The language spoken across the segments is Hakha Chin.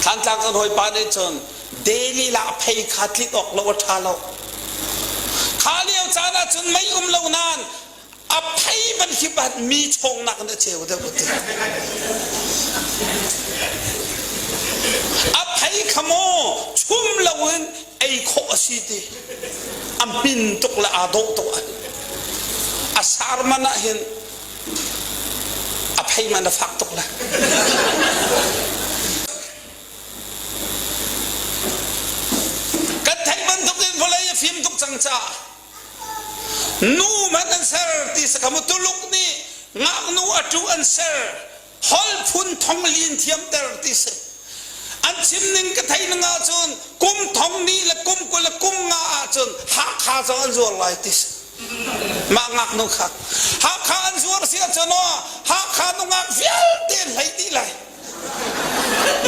Thantlang kan hawipa nih cun daily la phei kha tlik awk lo a ṭha lo. Kha lio caan ah cun mei um lo nain a phei ban hi ban mi chawngnak in a ceu deuh a ti. A phei kha maw chum loin ei khawh a si ti. A hmin tuk le aa dawh tuk. A sar man ah hin a phei man a fak tuk le. Kan theih bantuk in vawlei a fim tuk cang caah nu hmanh an ser ti sakamu Tuluk nih ngaknu a tu an ser hol phun thong lin thiamter ti si. An chim ning ka theih ning ahcun kum thong ni le kum 20 le kum nga ahcun Hakha zong an zuar lai ti si. Mah ngaknu kha Hakha an zuar si ahcun aw Hakha nungak vialte an hlei dih lai.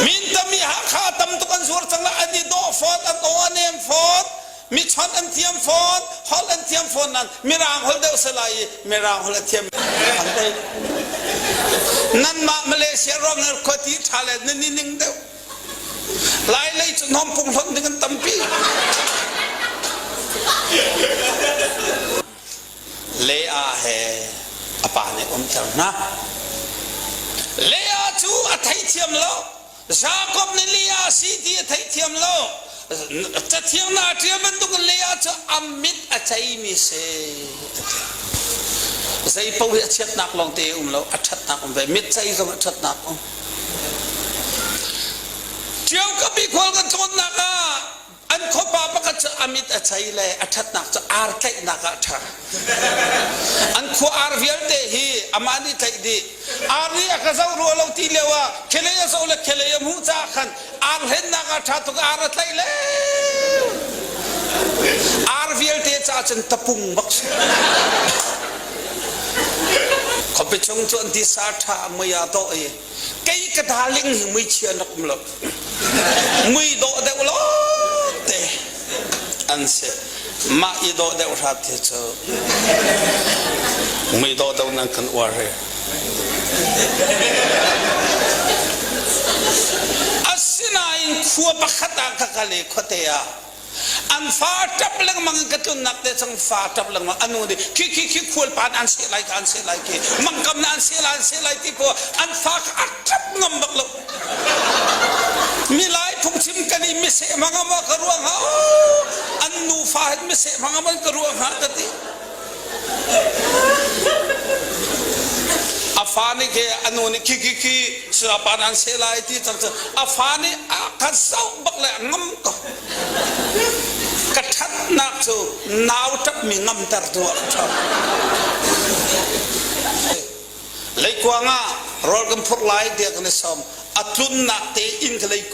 Mintami Hakha tam tuk an zuar cang lai an i dawh fawn an aw a nem fawn mi chawnh an thiam fawn holh an thiam fawn nan mirang holh deuh se lai i mirang holh a thiam an tei nanmah Malaysia ram le khuati ṭha le nan i ning deuh lai lei cu hnawm pung hlonh ding an tampi Leah he a pa nih umter hna. Leah cu a theithiam lo. Jakob nih Leah a si ti a theithiam lo. Cathiang na a ṭial bantuk in Leah cu a mit a ceimi si. Zei paoh hi a chiatnak lawng te um lo, a ṭhatnak um ve. Mit cei zong a ṭhatnak um. Ṭio kapi khual kan tlawnnak ah An khuapa pakhat cu a mit a chei le a ṭhatnak cu ar tlaihnak ah a ṭha. An khua ar vialte hi amah nih tlaih dih. Ar nih a ka zoh rua lo ti lio ah khelei a zoh le khelei a hmuh caah khan ar hlennak ah ṭha tuk ar a tlaih le ar vialte caah cun tapung bak si. Khuapi chung cu an tisa ṭha mui aa dawh i kei ka darling hi muichia an rak um lo. Mui dawh deuh lawngte an si. Mah i dawh deuh hrat hi cu mui dawh deuh nan kan uar hi. Asinain khua pakhat ah ka kal i khuate ah An fa ṭap lengmang in ka tlunnak te cang fa ṭap lengmang anu nih khi khi khi khual pan an seh lai ka an seh lai khi mangkam na an seh lai an seh lai ti ko an fa kha a ṭap ngam bak lo milai phungchim kan i miseh hmangam ah ka ruang ha an nu fa hin miseh hmangam an ka ruang ha ka ti A fa nih khi a nu nih khi khi khi sirapa nan seh lai ti cang cun a fa nih a kan zoh bak le a ngam ko. Ka ṭhatnak cu nau ṭapmi ngamter tu ah ka ṭha. Leikuang ah rawl kan phurh lai tiah kan i sawm. A tlunnak te inn ka lei.